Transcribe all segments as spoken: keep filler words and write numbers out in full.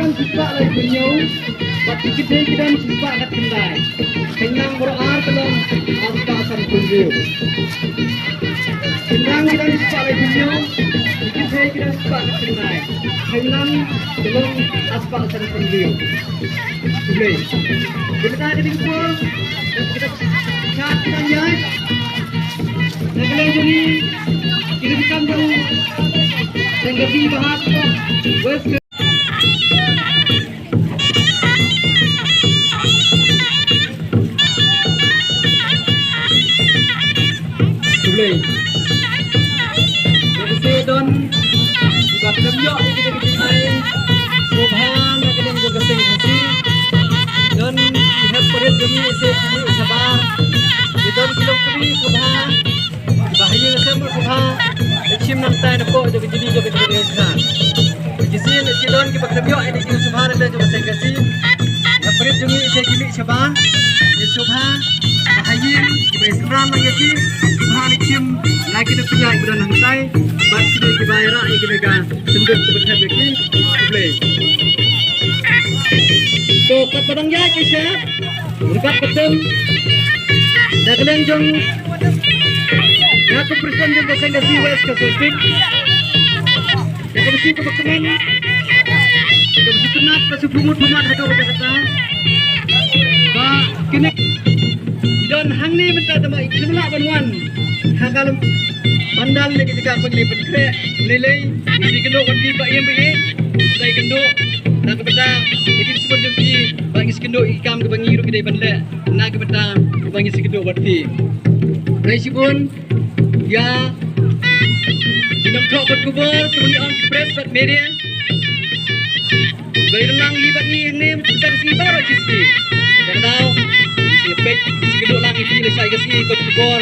Shispah laiphew hynñiew, bad ki kynthei ki don shispah khatkhyndai. Khynnah baroh ar ka long arspah sanphew hynriew. Khynnah ki don shispah laiphew hynñiew, ki kynthei ki don shispah khatkhyndai. Khynnah ka long arspah sanphew hynriew. Khublei. Kita ka ding por, kita chat kita ïa. Na ka liang jong ngi, kita ki kam jong, dan ka bi bahas ko. Wes Khublei. Ngi sa don kiba khlem ïoh ïa kita ki jingai sngewbha na ka liang jong ka seng Khasi. Don ki hep parit jong ngi, sa ïa sngewbha. Ngi don ki longkmie sngewbha. Ba ha ïing ha sem ruh sngewbha, ïa shim nangtai na pdeng jong ka jingim jong ka jingim. Ki sien ïa shi don kiba khlem ïoh ïa ka jingsngewbha na pdeng jong ka seng Khasi. Nga prit jong ngi ïa ki mih shabar, ïa sngewbha. Ba ha ïing kiba ïa sngewbha lang ïa ki, sngewbha ïa shim na ki da pynïaid ba don hangtai. Bad ki da kiba ïa rah ïa ki da ka synduk kaba thep ïa ki. Khublei. To kat ba dang ïaid ki sha Ryngkat ka tem na ka liang jong nga kum president jong ka seng Khasi West Khasi District. Nga kyrpad ïa kaba kmen, kaba sngewtynnat, kaba sngewpyrmut pyrmat haduh katta katta. Ba kine ki don hangne mynta, tangba kim lah ban wan ha ka lem pandal ne ka jaka ba ngi pynkhreh. Lei lei ngi kynduh wan ki ba ïem ba ïem, ngi kynduh na ka bynta ka jingsngewbha jong ki, ba ngi kynduh ïa ki kam kaba ngi ruh ngi dei ban leh na ka bynta kaba ngi kynduh wat ki. Khublei shibun ïa ki nongthoh khubor, kiba ngi ong ki press bad media. Ba ïa lang hi bad ngi hangne mynta ka sngi baroh ki sngi. Ka daw ngi peit, ngi kynduh lang ïa ki lashai ka sngi, khot khubor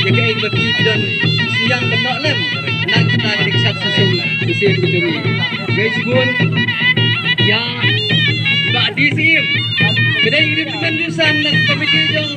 ïa kaei kaba ki don synñiang ban noh lem na ka bynta ka dei ka sap session ka seng ka jong ngi. Khublei shibun ïa Bah D C M, ba dei representative na ka komiti jong